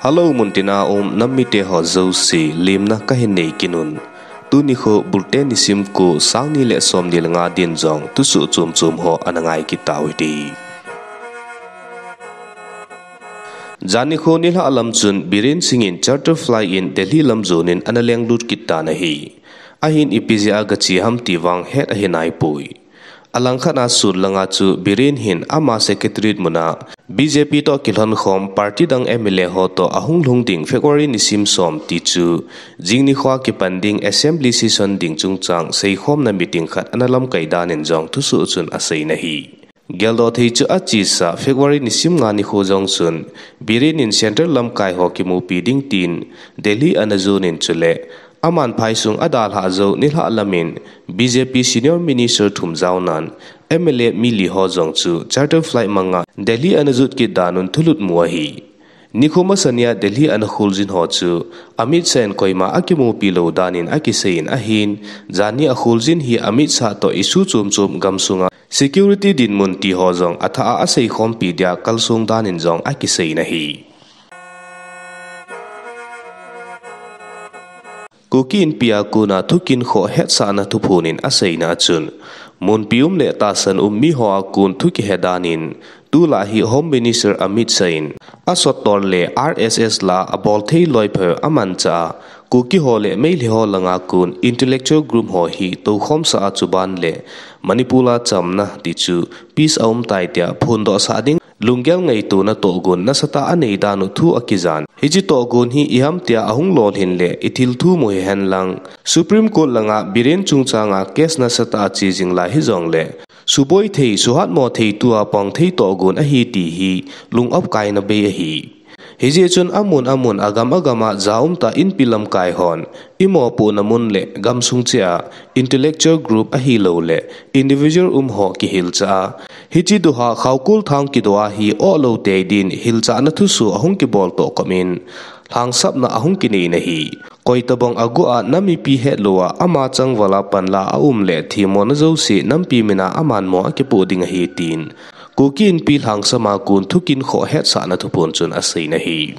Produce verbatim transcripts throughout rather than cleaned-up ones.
Hello, muntina um nam mite ho jouse, lemna kahin nei kit un. Tuni kho Bulte nisim ko, sang ni le som ni le nga din jong thusoh chom chom ho ana ngai kit tau hite. Jan nikho nilhah lam chun Biren Singh in charter flight in Delhi lam jon in ana lenglut kit tan ahi. Ahin ipi jeh a gache ham ti vang het ahi naipoi. Alangkhat a sun langa chu Biren hin ama secretariat muna B J P toh kilhon khom party dang M L A ho toh ahung lhung ding February nisim som ti chu jing nikho a kipan ding assembly session ding chungchang seikhomna meeting khat ana lamkai dan in jong thusoh chun asei in ahi. Geldoh thei chu achesa February nisim nga nikho jong chun Biren in central lamkai ho kimupi ding tin Delhi ana jon in chule aman phaisung adalhah jou nilhah lam in B J P senior minister thum jaonan M L A mi li ho jong chu charter flight manga Delhi ana jot kit dan un thulut mu ahi. Nikho masa nia Delhi ana kholjin ho chu Amit Shah in koima akimupi lou dan in akisei in ahin, jan ni akholjin hi Amit Shah toh issue chom chom gamsunga security dinmun ti ho jong athah a aseikhompi dia kalsong dan in jong akisei in ahi. Kuki Inpi a kona thukinkhoh hetsahna thuphon in aseina a chun, munpi um le tahsan um mi ho a kon thu kihe dan in, tulai hi Home Minister Amit Shah in asot tol le R S S la abol thei loi phe amanchah a, Kuki ho le Meitei ho langa kon intellectual group ho hi toukhomsah a chuban le Manipur a chamna ti chu peace aum tai tia phondohsah ding lunggel ngaitona tohgon nasatah a anei dan u thu akijan. Hiche tohgon hi iham tia ahung lolhin le ithil thu mu hihen lang, Supreme Court langa Biren chungchanga case nasatah a che jing lai hijongle, suboi thei, suhatmo thei tua pang thei tohgon ahi ti hi lung-op kaina bei ahi. Hijeh chun amun amun agam agam a ja umtah Inpi lamkai hon, imopohna mun le gamsung cheh a intellectual group ahilou le individual um ho kihilchah a, hiche duha Khaokol Thang kidoh a hi ohlou tei din hilchahna thusoh ahung kibol toh kop in, lhangsapna ahung kinei in ahi. Koitabang aguh a nam mipi hetlou a ama changval a panla aum le themmona jouse nampi mina amanmo akipoh ding ahi tin, Kuki Inpi lhangsam a kon thukinkhoh hetsahna thuphon chun asei in ahi.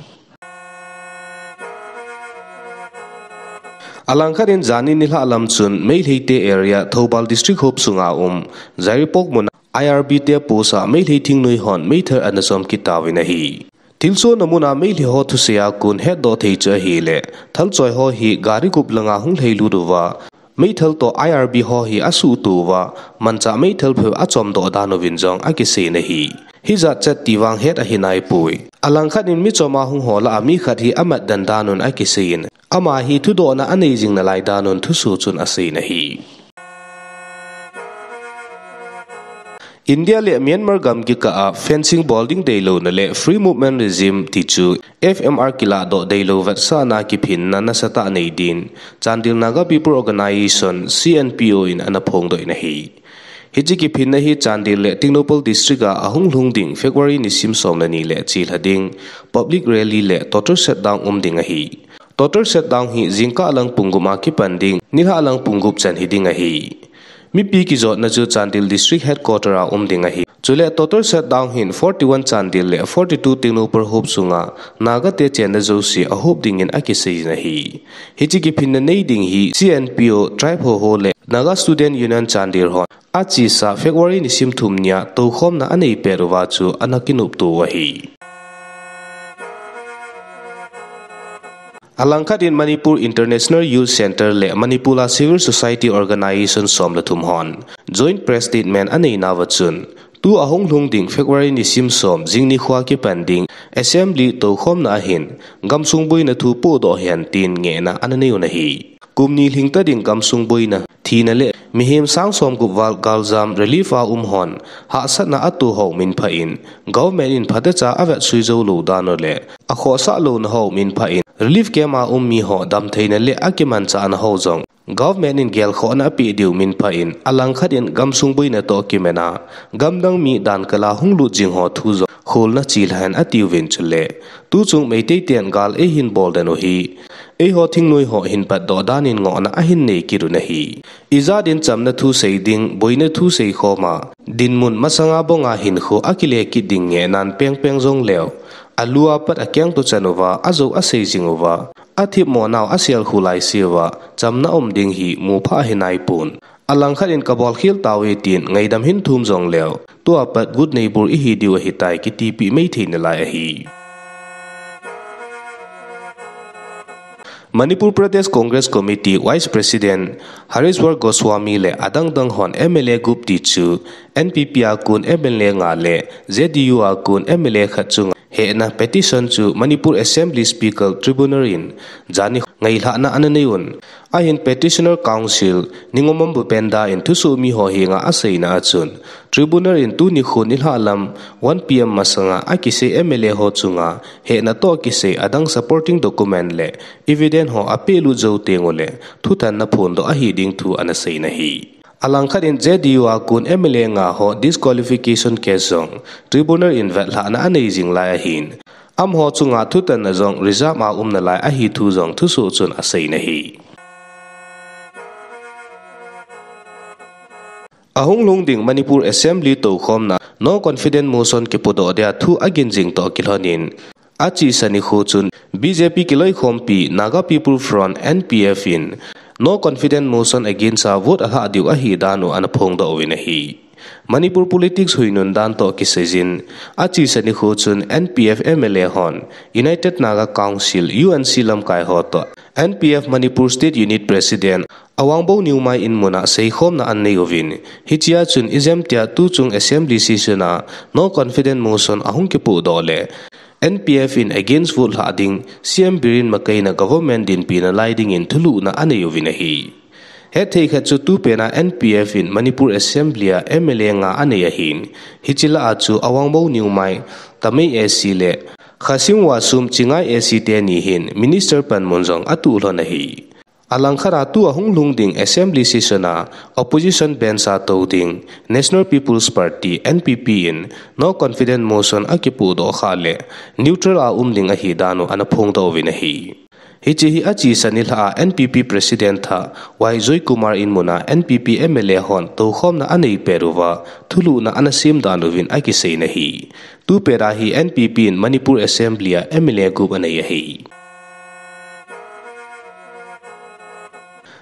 Alangkhat in jan ni nilhah lam chun Meiteite area Thoubal District hop sunga um Yairipok muna I R B te post a Meitei thingnoi hon meithal ana chom kit tauvin ahi. Thilsohna muna Meitei ho thusei a kon hetdoh thei chu ahile, thalchoi ho hi gari gup langa hung lhailut uva, meithal toh I R B ho hi asuhto uva, manchah meithal phe achomdoh dan uvin jong akisei in ahi. Hijat chet ti vang het ahi naipoi. Alangkhat in michom a hung ho lah a mi khat hi amat den dan un akisei in, ama hi thudohna anei jing nalai dan un thusoh chun asei in ahi. India le Myanmar gam kikah a fencing bol ding deilouna le Free Movement Regime ti chu F M R kilahdoh deilou vetsahna kiphinna nasatah nei din Chandel Naga People Organisation, C N P O in ana phongdoh in ahi. Hiche kiphinna hi Chandel le Tengnoupal District a ahung lhung ding February nisim som le ni le chelha ding public rally le total shutdown um ding ahi. Total shutdown hi jingkah lang pung gup a kipan ding, nilhah lang pung gup chan hiding ahi. Mipi kijotna chu Chandel District Headquarter a um ding ahi. Chule total shutdown hin forty-one Chandel le forty-two Tengnoupal hop sunga Naga te chenna jouse ahop dingin akisei in ahi. Hiche kiphinna nei ding hi C N P O, Tribe Hoho le Naga Student Union Chandel hon achesa February nisim thum nia toukhomna anei pet uva chu ana kinopto u ahi. Alangkhat in Manipur International Youth Centre le Manipur a Civil Society Organisation som le thum hon joint press statement aneinauva chun, tu ahung lhung ding February nisim som jing nikho a kipan ding assembly toukhomna ahin gamsung boina thu pohdoh hen tin ngehna ana nei un ahi. Kum ni lhingta ding gamsung boina, thina le mihem sang som gup val galjam relief a um hon hahsatna atoh ho minphah in, government in phatecha avetsui jou lou dan u le akhohsah louna ho minphah in, relief camp a um mi ho damtheina le akimanchahna ho jong government in gelkhohna apeh diu minphah in, alangkhat in gamsung boina toh kiman a, gamdang mi dankal a hung lut jing ho thu jong kholna chelha hen atiuvin chule, tuchung Meitei ten gal eihin bol den u hi, eiho thingnoi ho hin patdoh dan in ngohna ahin nei kit un ahi. Ijat in chamna thu sei ding, boina thu seikhom a, dinmun masanga banga hinkho akile kit ding ngehnan pengpeng jongleu, Alua pat akeng toh chan uva, ajou asei jing uva, athip mo nau asel khu lai seuva, chamna um ding hi mupha ahi naipon. Alangkhat in kabol khel tauve tin ngaidam hin thum jongleu, tua pat good neighbor ihi diu ahitai kitipeh mai thei nalai ahi. Manipur Pradesh Congress Committee Vice President Harishwar Goswami le adangdang hon M L A gup ti chu N P P a kon M L A nga le J D U a kon M L A khat chunga hehna petition chu Manipur Assembly Speaker Tribunal in jani ngailhahna ana nei un. Ahin petitioner counsel Ningomam Bupenda in thusoh mi ho henga aseina a chun, Tribunal in tuni khun nilhah lam one P M masanga akisei M L A ho chunga hehna toh kisei adang supporting document le evidence ho apehlut jou teng uleh thuthanna phondoh ahi ding thu ana seina ahi. Alangkhat in J D U a kon M L A nga ho disqualification case jong Tribunal in vetlhahna anei jing lai ahin, amaho chunga thutanna jong reserve a um nalai ahi thu jong thusoh chun aseina ahi. Ahung lhung ding Manipur Assembly toukhomna no confidence motion kipodoh dia thu agin jing toh kilhonin, achesa nikho chun B J P kiloikhompi Naga People Front, N P F in no confidence motion against a vote alhah diu ahi dan u ana phongdoh uvin ahi. Manipur politics huinun dan toh kiseijin, achesa nikho chun N P F M L A hon United Naga Council, U N C lamkai ho toh N P F Manipur State Unit President Awangbou Newmai in muna seikhomna anei uvin, hichea chun ijemtia tuchung assembly session a no confidence motion ahung kipodoh le N P F in against vote lhah ding, C M Biren Makeina government dinpi nalai dingin thulhuhna anei uvin ahi. Hetthei khat chu tupena N P F in Manipur Assembly a M L A nga anei ahin, hiche lah a chu Awangbou Newmai, Tamei A C le Khashim Washum Chingai A C teni hin minister panmun jong atuh lhon ahi. Alangkhat a tu ahung lhung ding assembly session a opposition bench a tou ding National People's Party, N P P in no confidence motion akipodoh khah le neutral a um ding ahi dan u ana phongdoh uvin ahi. Hiche hi achesa nilhah a N P P President thah Y Joykumar in muna N P P M L A hon toukhomna anei pet uva thulhuhna ana sem dan uvin akiseina ahi. Tupet a hi N P P in Manipur Assembly a M L A gup anei ahi.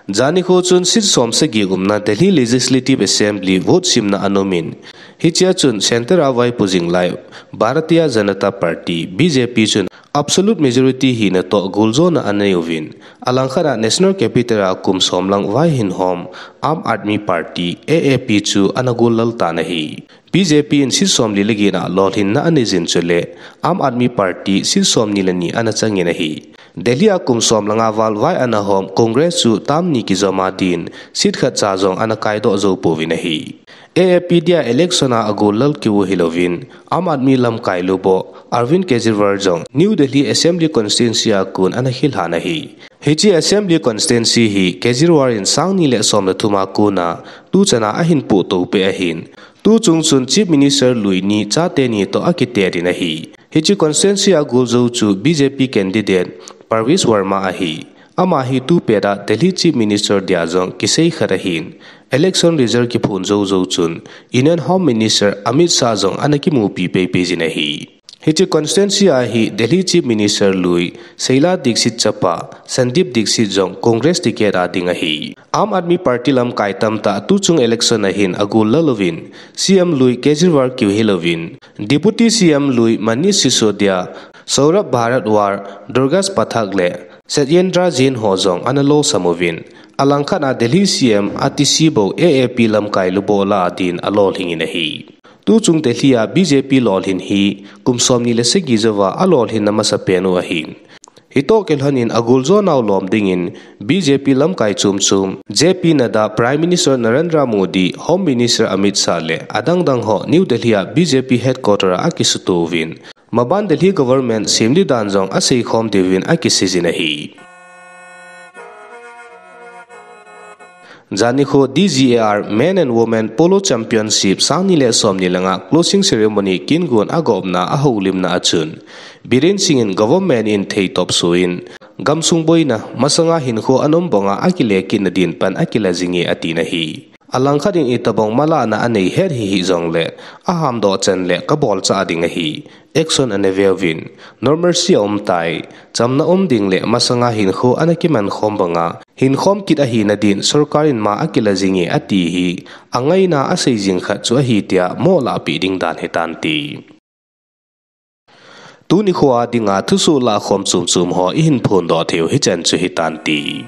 Jani kho chun seat som sagi umna Delhi Legislative Assembly vote simna ana umin, hichea chun centre a vaipo jing lai Bharatiya Janata Party, B J P chun absolute majority hina toh goljona anei uvin, alangkhat a National Capital a kum som lang vai hin hom Aam Aadmi Party, A A P chu ana gollal tan ahi. B J P in seat somli le get a lolhinna anei jin chule Aam Aadmi Party seat somni le ni ana changin ahi. Delhi a kum som langa val vai ana hom Congress chu term ni kijoma din seat khat cha jong ana kaidoh jou pouvin ahi. A A P dia election a agollal kiu hilouvin, Aam Aadmi lamkai lubo Arvind Kejriwal jong New Delhi Assembly Constituency a kon ana khel lhan ahi. Hiche Assembly Constituency hi Kejriwal in sang ni le som le thum a kona tuchan a ahin pohtou peh ahin, tuchung chun Chief Minister lui ni chate ni toh akitet in ahi. Hiche constituency a goljou chu B J P candidate Parvez Verma ahi. Ama hi tupet a Delhi Chief Minister dia jong kisei khat ahin, election result kiphon jou jou chun Union Home Minister Amit Shah jong ana kimupi peipei jin ahi. Hiche constituency a hi Delhi Chief Minister lui Sheila Dikshit chapa Sandeep Dikshit jong Congress ticket a ding ahi. Aam Aadmi Party lamkai tamtah tuchung election a hin agollal uvin, C M lui Kejriwal kiu hilouvin, Deputy C M lui Manish Sisodia, Saurabh Bhardwaj, Durgesh Pathak le Satyendra Jain ho jong ana losam uvin, alangkhat a Delhi C M a tisi bou A A P lamkai lubo lah a din alolhingin ahi. Tuchung Delhi a B J P lolhin hi kum somni le sagi jouva alolhinna masapen u ahin, hitoh kilhonin agoljo nau lom dingin B J P lamkai chom chom, J P Nadda, Prime Minister Narendra Modi, Home Minister Amit Shah le adangdang ho New Delhi a B J P headquarter a akisutouvin, maban Delhi government sem di dan jong aseikhom diuvin akisei jin ahi. Jani kho D G A R Men and Women Polo Championship sang ni le som ni le nga closing ceremony kin gon agopna ahoulimna a chun, Biren Singh in government in theitop soh in, gamsung boina, masanga hinkho ana um banga akile kitna din pan akila jinge atina ahi. Alangkhat in itobang malahna anei het hihih jongle, ahamdoh chan le kabolchah ding ahi. Action anei veuvin, normalcy aumtai. Chamna um ding le masanga hinkho ana kiman khom banga, hinkhom kit ahina din sorkar in ma akila jinge ati hi, angaina asei jing khat chu ahi tia moh lahpeh ding dan hitante. Tuni khoa dinga thusoh lahkhom chomchom ho ihin phondoh theiu hichan chu hitante.